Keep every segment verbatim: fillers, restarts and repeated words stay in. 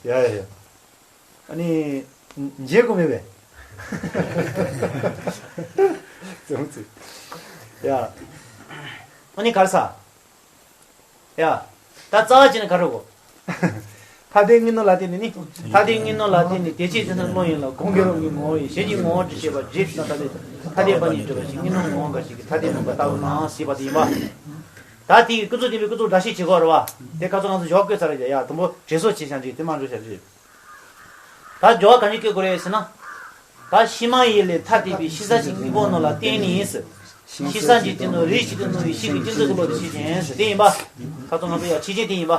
ཡ་ཡ་ཡ། ཨ་ནི། འཇལ་དགོས་མེད་པས། ཙམ་ཙམ། ཡ། ཨ་ནི་ག་རེ་ཟ། ཡ། ད་རྩ་བ་བྱས་ན་ག་རེ་གོ། ཐ་དད་དངོས་སྣང་ལ་བརྟེན་ནས་ནི། ཐ་དད་དངོས་སྣང་ལ་བརྟེན་ནས་དེ་ཕྱིར་དེ་ལྟར་བློ་ཡིན་ལ་གང་གི་རང་གི་ངོ་བོ་ཡིན་གཞན་གྱི་ངོ་བོ་དྲི་ཞེས་པ་རྗེས་སུ་ན་ཐ་དད་ཐ་དད་པ་ཉིད་སྒྲུབ་པ་ཞིག་དངོས་སྣང་ངོ་བོ་འགའ་ཞིག་གི་ཐ་དད་མིན་པ་ལྟ་བུ་ནའང་སྲིད་པ་དེ་ཡིན་པ། ད་དེ་ཡི་ཀུན་རྫོབ་བདེན་པའི་ཀུན་རྫོབ་སྒྲ་བཤད་བྱེད་དགོས་རེད་བ། དེ་ཁ་ཚོ་ང་ཚོ་ཞོག་བཀོད་ཚར་རེད་ཡ། དང་པོ་དྲན་གསོ་བྱེད་བྱ་རྒྱུ་དེ་མ་འགྲོ་བྱ་རྒྱུ། ད་སྦྱོར་བ་གང་ཞིག་བཀོད་དགོས་རེད་ཟེར་ན། ད་ཕྱི་མ་ཡིན་ལས་ཐ་དད་པའི་ཕྱི་གསལ་གྱི་དངོས་པོ་རྣམས་ལ་བརྟེན་ནས་ཟེར། ཕྱི་གསལ་གྱི་སྟེང་དུ་རིགས་གཅིག་ཏུ་སྣང་བའི་ཕྱིས་ཀྱི་གཅིག་མཚུངས་ཀྱི་བློ་དེ་ཕྱིས་ཅན་ཟེར་དེ་ཡིན་པ། ཁ་ཚོ་ང་ཚོ་ཡ་ཕྱིས་ཅན་དེ་ཡིན་པ།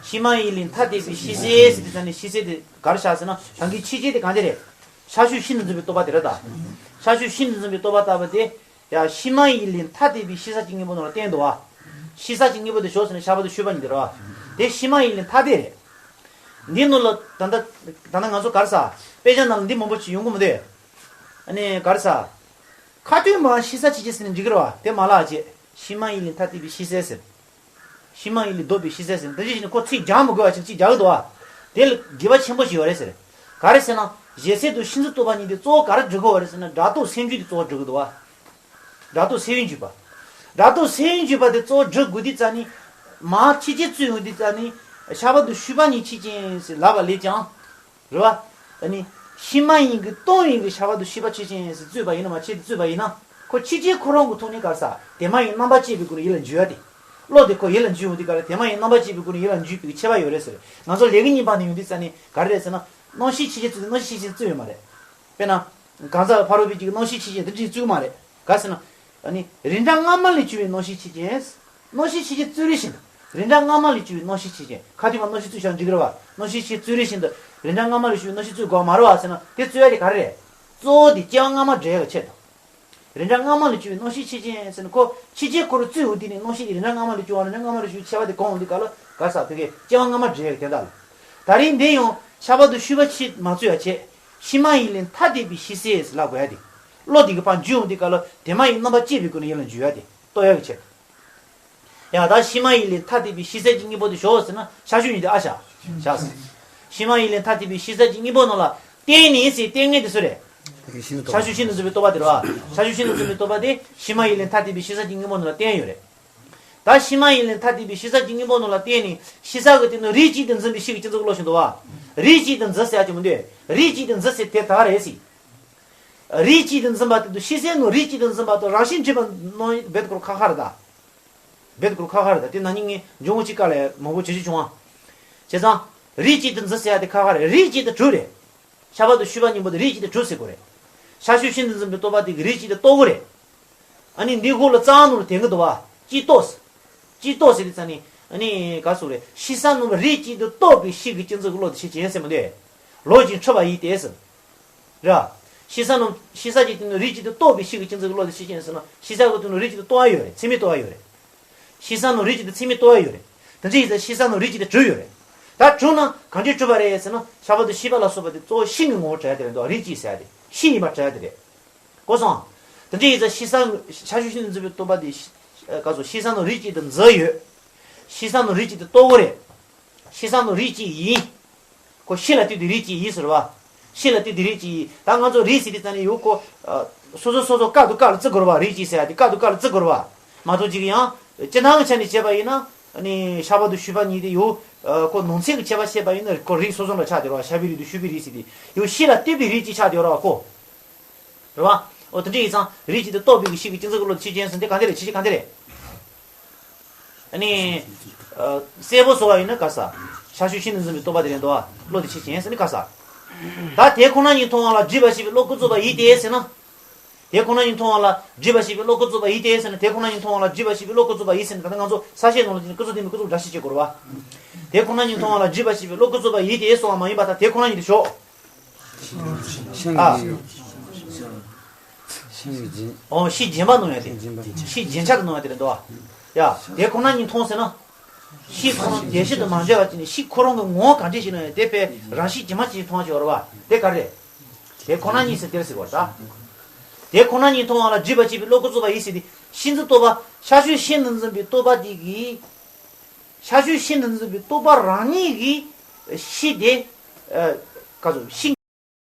ཕྱི་མ་ཡིན་ལས་ཐ་དད་པའི་ཕྱི་གསལ་ཟེར་དེ་ཙམ་ནས་ཕྱི་གསལ་དེ་ག་རེ་བཞག་ཟེར་ན་ད་གིན་ཕྱིས་ཅན་དེ་གང་དེ་རེད། ཤར་ཕྱོགས་ཕྱིས་ནས་འཛིན་པའི་རྟོག་པ་དེ་རེད་ད། ཤར་ཕྱོགས་ཕྱིས་ནས་འཛིན་པའི་རྟོག་པ་ལྟ་བུ་དེ། ཡ་ཕྱི་མ་ཡིན་ལས་ཐ་དད་པའི་ཕྱི་གསལ་གྱི་དངོས་པོ་རྣམས་ལ་བརྟེན་འདུག་བ། ཕྱི་གསལ་གྱི་དངོས་པོ་དེ་ཞོག་ཟེར་ན་ཤར་བ་དང་ཕྱི་བ་གཉིས་དེ་རེད་བ། དེ་ཕྱི་མ་ཡིན་ལས་ཐ་དད་རེད། འདི་ནང་ལ་ད་ལྟ་ད་ལྟ་ང་ཚོ་ག་རེ་ཟ། དཔེ་ཆ་ནང་ལ་འདི་མང་པོ་ཞིག་ཡོང་གི་མི་འདུག་ཨ་ནི་ག་རེ་ཟ། ཁ་ཏོན་མ་ཕྱི་གསལ་ཕྱིས་ཅན་ཟེར་ནས་འགྲིག་གི་རེད་བ། དེ་མ་ལགས་བྱེད། ཕྱི་མ་ཡིན་ལས་ཐ་དད་པའི་ཕྱི་གསལ་ཟེར། ཕྱི་མ་ཡིན་ལས་ལྡོག་པའི་ཕྱི་གསལ་ཟེར། འདི་ཅི་ཞིག་ནི་ཁོ་ཚིག་རྒྱག་མི་དགོས་པ་ཞིག་ཅིག་རྒྱག་གི་འདུག་བ། དེ་ལ་དགེ་བ་ཆེན་པོ་ཞིག་ཡོད་རེད་ཟེར། ག་རེ་ཟེར་ན། གཞལ་ཚད་དང་ཕྱིས་འཛིན་རྟོག་པ་གཉིས་དེ་གཙོ་བོ་ག་རེ་སྒྲུབ་དགོས་པ་རེད་ཟེར་ན་སྒྲ་རྟོག་སེམས་བརྗོད་དེ་གཙོ་བོ་སྒྲུབ་ཀྱི་འདུག་བ། སྒྲ་རྟོག་སེམས་བརྗོད་པ། སྒྲ་རྟོག་སེམས་བརྗོད་པ་དེ་གཙོ་བོ་སྒྲུབ་དགོས་དུས་ཙ་ནི། མ་ཕྱིས་ཅན་བཙུད་ཡོང་དུས་ཙ་ནི། ཤར་བ་དང་ཕྱི་བ་གཉིས་ཕྱིས་ཅན་ཟེར་ལབ་པ་ལས་ཀྱང་། རེད་བ། ཨ་ནི། ཕྱི་མ་ཡིན་གྱི་སྟོང་ཡིན་གྱི་ཤར་བ་དང་ཕྱི་བ་ཕྱིས་ཅན་ཟེར་བཙུད་པ་ཡིན་ན་མ་ཕྱིས་ཏེ་བཙུད་པ་ཡིན་ན། ཁོ་ཕྱིས་ཅན་ཁོ་རང་གི་ཐོག་ནས་ག་རེ་ཟ། དེ་མ་ཡིན་རྣམ་པ་བཅད་པའི་སྒོ་ནས་ཡིད་ལ་འཇུག་ཡ་དེ། བློ་དེ་ཁོ་ཡིད་ལ་འཇུག་ཡོང་དུས་ག་རེ་དེ་མ་ཡིན་རྣམ་པ་བཅད་པའི་སྒོ་ནས་ཡིད་ལ་འཇུག་པའི་ཁྱད་པར་ཡོད་རེད་ཟེར། ང་ཚོ་ལས་ཀྱི་གཉིས་པ་ནས་ཡོང་དུས་ཙ་ནི་ག་རེ་རེད་ཟེར་ན། སྣང་ཤས་ཕྱིས་ཅན་བཙུད་དེ་སྣང་ཤས་ཕྱིས་ཅན་བཙུད་ཡོད་མ་རེད། དཔེར་ན། གང་ཟག་ཕ་རོལ་པོའི་གཅིག་གི་སྣང་ཤས་ཕྱིས་ཅན་དེ་འདྲ་བཙུད་མ་རེད། ག་ཟེར་ན། ཨ་ནི། རིགས་འདྲ་སྔ་མ་ལས་བྱུང་བའི་སྣང་ཤས་ཕྱིས་ཅན། སྣང་ཤས་ཕྱིས་ཅན་བཙུད་རེ་བཞིན་དུ། རིགས་འདྲ་སྔ་མ་ལས་བྱུང་བའི་སྣང་ཤས་ཕྱིས་ཅན། ཁ་ཐུག་མ་སྣང་ཤས་བཙུད་བྱ་འཇིག་རེད་བ། སྣང་ཤས་ཕྱིས་བཙུད་རེ་བཞིན་དུ། རིགས་འདྲ་སྔ་མ་ལས་བྱུང་བའི་སྣང་ཤས་བཙུད་དགོས་མ་རེད་བ་ཟེར་ན་དེ་བཙུད་ཡ་དེ་ག་རེ་རེད། གཙོ་བོ་དེ་སྐྱེ་བ་སྔ་མ་འདྲེས་ཡ་གི་ཆེད་དུ། རིགས་འདྲ་སྔ་མ་ལས་བྱུང་བའི་སྣང་ཤས་ཕྱིས་ཅན་ཟེར་ན་ཁོ་ཕྱིས་ཅན་ཁོ་རུ་བཙུད་འོང་དུས་ནི་སྣང་ཤས་དེ་རིགས་འདྲ་སྔ་མ་ལས་བྱུང་བ་རིགས་འདྲ་སྔ་མ་ལས་བྱུང་བའི་ཁྱད་པར་དེ་གང་འོང་དུས་ག་ལ་ག་ས་དེ་གའི་སྐྱེ་བ་སྔ་མ་འདྲེས་ཡ་གི་དེ་འདྲ་ལ། ད་རིང་འདི་ཡང་ཤར་བ་དང་ཕྱི་བ་ཕྱིས་མ་བཙུད་ཡ་བྱེད། ཕྱི་མ་ཡིན་ལས་ཐ་དད་པའི་ཕྱི་གསལ་ཟེར་ལབ་དགོས་ཡ་དེ། བློ་དེ་གི་ཕར་འཇུག་འོང་དུས་ག་ལ་དེ་མ་ཡིན་རྣམ་པ་བཅད་པའི་སྒོ་ནས་ཡིད་ལ་འཇུག་ཡ་དེ། རྟོགས་ཡ་གི་ཆེད་དུ། ཡང་ད་ཕྱི་མ་ཡིན་ལས་ཐ་དད་པའི་ཕྱི་གསལ་གྱི་དངོས་པོ་དེ་ཞོག་ཟེར་ན་ཤར་ཕྱོགས་ཉིད་དེ་ཨ་ཤ། ཤ་ཟེར། ཕྱི་མ་ཡིན་ལས་ཐ་དད་པའི་ཕྱི་གསལ་གྱི་དངོས་པོ་རྣམས་ལ་བརྟེན་ནས་ཟེར་བརྟེན་མཁན་དེ་སུ་རེད། ཤར་ཕྱོགས་ཕྱིས་ནས་འཛིན་པའི་རྟོག་པ་དེ་རེད་བ། ཤར་ཕྱོགས་ཕྱིས་ནས་འཛིན་པའི་རྟོག་པ་དེ་ཕྱི་མ་ཡིན་ལས་ཐ་དད་པའི་ཕྱི་གསལ་གྱི་དངོས་པོ་རྣམས་ལ་བརྟེན་ཡོད་རེད། ད་ཕྱི་མ་ཡིན་ལས་ཐ་དད་པའི་ཕྱི་གསལ་གྱི་དངོས་པོ་རྣམས་ལ་བརྟེན་ནས་ཕྱི་གསལ་གྱི་སྟེང་དུ་རིགས་གཅིག་ཏུ་འཛིན་པའི་ཕྱིས་ཀྱི་སྟེང་དུ་བློ་ཞིག་འདུག་བ། རིགས་གཅིག་ཏུ་འཛིན་ཟེར་ཡ་ཅིག་མི་འདུག་རིགས་གཅིག་ཏུ་འཛིན་ཟེར་དེ་ད་ག་རེད་ཟེར། རིགས་གཅིག་ཏུ་འཛིན་པ་དེ་དང་ཕྱི་གསལ་ནང་རིགས་གཅིག་ཏུ་འཛིན་པ་དང་རང་བཞིན་འགྲིག་པ་ནང་རྦད་དེ་ཁོ་རང་ཁ་ཁ་རེད་ད། རྦད་དེ་ཁོ་རང་ཁ་ཁ་རེད་ད། དེ་ན་ནིང་ངས་འཇུག་ངོགས་གཅིག་དཀའ་ལས་མང་པོ་བྱེད་རྒྱུ་བྱུང་ཨ། བྱས་ཙང་། རིགས་གཅིག་ཏུ་འཛིན་ཟེར་ཡ་དེ་ཁ་ཁ་རེད། རིགས་གཅིག་ཏུ་གྲུབ་རེད། ཤར་བ་དང་ཕྱི་བ་གཉིས་པོ་དེ་རིགས་གཅིག་ཏུ་གྲུབ་ཟེར་དགོས་རེད། ཤར་ཕྱོགས་ཕྱིས་ནས་འཛིན་པའི་རྟོག་པ་དེ་གིས་རིགས་གཅིག་ཏུ་རྟོགས་དགོས་རེད། ཨ་ནི་འདི་ཧོ་ལ་རྩ་བ་ནང་ལ་དེ་གི་འདུག་བ། གཅིག་རྟོགས་ཟེར། གཅིག་རྟོགས་ཟེར་དུས་ཙ་ནི། ཨ་ནི་ག་སོགས་རེད། ཕྱི་གསལ་ནང་རིགས་གཅིག་ཏུ་རྟོགས་པའི་ཕྱིས་ཀྱི་སྟེང་དུ་བློ་དེ་ཕྱིས་ཅན་ཟེར་མི་འདུག་ལོག་ཅིང་འཁྲུལ་པ་ཡིས་ཏེ་ཟེར། ར། ཕྱི་གསལ་ནང་ཕྱི་གསལ་གྱི་སྟེང་དུ་རིགས་གཅིག་ཏུ་རྟོགས་པའི་ཕྱིས་ཀྱི་སྟེང་དུ་བློ་དེ་ཕྱིས་ཅན་ཟེར་ན་ཕྱི་གསལ་གྱི་སྟེང་དུ་རིགས་གཅིག་ཏུ་རྟོགས་ཡ་ཡོད་རེད། ཚད་མས་རྟོགས་ཡ་ཡོད་རེད། ཕྱི་གསལ་ནང་རིགས་གཅིག་ཏུ་ཚད་མས་རྟོགས་ཡ་ཡོད་རེད། དེ་འདྲ་ཡིན་ཙང་ཕྱི་གསལ་ནང་རིགས་གཅིག་ཏུ་གྲུབ་ཡོད་རེད། ད་གྲུབ་ན་གང་ཅི་གྲུབ་པ་རེད་ཟེར་ན་ཤར་བ་དང་ཕྱི་བ་ལ་སོགས་པ་དེ་གཙོ་བོ་ཕྱི་ནས་ངོ་བོ་གྲུབ་ཡ་དེ་རེད་འདུག་རིགས་གཅིག་ཟེར་ཡ་དེ་ཕྱི་ཡིན་པ་གྲུབ་ཡ་དེ་རེད། གོ་སོང་། དེ་འདྲ་ཡིན་ཙང་ཕྱི་གསལ་ཤར་ཕྱོགས་ཕྱིས་ནས་འཛིན་པའི་རྟོག་པ་དེ་ཤི་ཨ་ག་སོགས་ཕྱི་གསལ་ནང་རིགས་གཅིག་ཏུ་འཛིན་ཡོད། ཕྱི་གསལ་ནང་རིགས་གཅིག་ཏུ་རྟོགས་ཀྱི་རེད། ཕྱི་གསལ་ནང་རིགས་གཅིག་ཡིན། ཁོ་ཕྱི་ལ་ལྟོས་ཏེ་རིགས་གཅིག་ཡིན་ཟེར་བ། ཕྱི་ལ་ལྟོས་ཏེ་རིགས་གཅིག་ཡིན། ད་ང་ཚོ་རིགས་ཟེར་དུས་ཙ་ནི་ཡོད་ཁོ། ཨ། སོ་སོ་སོ་སོ་ཀ་དང་ཀ་ལ་བརྩི་དགོས་རེད་བ། རིགས་གཅིག་ཟེར་ཡ་དེ་ཀ་དང་ཀ་ལ་བརྩི་དགོས་རེད་བ། མ་གཏོགས་ཅིག་ཡང་། སྤྱིར་བཏང་གི་ཆ་ནས་བྱས་པ་ཡིན་ན། ཨ་ནི་ཤར་བ་དང་ཕྱི་བ་གཉིས་དེ་ཡོད། ཨ། ཁོ་ནང་ཚན་གྱི་ཁྱད་པར་བཤད་པ་ཡིན་ན་ཁོ་རིགས་སོ་སོ་ལ་ཆགས་བསྡད་རེད་བ། ཤར་བའི་རིགས་དང་ཕྱི་བའི་རིགས་ཟེར་དེ། ཡོད་ཕྱི་ལ་ལྟོས་པའི་རིགས་གཅིག་ཆགས་བསྡད་རེད་བ་ཁོ། རེད་བ། འོ་དེ་འདྲ་ཡིན་ཙང་རིགས་གཅིག་ཏུ་རྟོགས་པའི་གི་ཕྱིས་ཀྱི་སྟེང་དུ་བློ་དེ་ཕྱིས་ཅན་ཟེར་དེ་གང་དེ་རེད། ཕྱིས་ཅན་གང་དེ་རེད། ཨ་ནི། ཨ། གསལ་པོ་བཟོ་བ་ཡིན་ན་ག་ས། ཤར་ཕྱོགས་ཕྱིས་ནས་འཛིན་པའི་རྟོག་པ་དེ་རེད་འདུག་བ། བློ་དེ་ཕྱིས་ཅན་ཟེར་ནི་ག་ས། ད་དེ་ཁོ་ན་ཉིད་མཐོང་བ་ལ་སྒྲིབ་པ་ཞེས་པའི་བློ་ཀུན་རྫོབ་པ་ཡིན་ཏེ་ཟེར་ན། དེ་ཁོ་ན་ཉིད་མཐོང་བ་ལ་སྒྲིབ་པ་ཞེས་པའི་བློ་ཀུན་རྫོབ་པ་ཡིན་ཏེ་ཟེར་ན། དེ་ཁོ་ན་ཉིད་མཐོང་བ་ལ་སྒྲིབ་པ་ཞེས་པའི་བློ་ཀུན་རྫོབ་པ་ཡིན་ཟེར་ན། ད་ལྟ་ང་ཚོ་ས་བཤད་ནང་ལ་ཀུན་རྫོབ་བསྟན་པའི་ཀུན་རྫོབ་སྒྲ་བཤད་བྱེད་དགོས་རེད་བ། དེ་ཁོ་ན་ཉིད་མཐོང་བ་ལ་སྒྲིབ་པ་ཞེས་པའི་བློ་ཀུན་རྫོབ་པ་ཡིན་ཏེ་སོང་བ་མ་ཡིན་པ་དང་དེ་ཁོ་ན་ཉིད་དུ་ཞོག་ཨ། ཤིང་གི་རྒྱན། ཨོ་ཤིང་རྒྱན་པ་ནང་ཡ་དེ། ཤིང་རྒྱན་པ། ཤིང་རྒྱན་ཆ་དུ་ནང་ཡ་དེ་རེད་འདུག་ཨ། ཡ་དེ་ཁོ་ན་ཉིད་མཐོང་ཟེར་ན། ཤིང་ཁོ་རང་བདེ་གཤེགས་དུ་མ་འབྱེད་པ་ཅིག་ནི་ཤིང་ཁོ་རང་གི་ངོ་བོ་གང་འདྲ་ཞིག་ན་ཡང་དེ་དཔེ་རང་བཞིན་ཇི་མ་ཇི་བཞིན་མཐོང་བ་ཅིག་ཡོད་རེད་བ། དེ་ག་རེད། དེ་ཁོ་ན་ཉིད་ཟེར་དེར་ཟེར་བ་ད། དེ་ཁོ་ན་ཉིད་མཐོང་བ་ལ་སྒྲིབ་པ་ཞེས་པའི་བློ་ཀུན་རྫོབ་པ་ཡིན་ཟེར་ཏེ། ཕྱིས་འཛིན་རྟོག་པ་ཤར་ཕྱོགས་ཕྱིས་ནས་འཛིན་པའི་རྟོག་པ་དེ་གིས། ཤར་ཕྱོགས་ཕྱིས་ནས་འཛིན་པའི་རྟོག་པ་རང་ཉིད་ཀྱིས། ཤི་དེ་ཨ་ག་ཚོད་ཤི་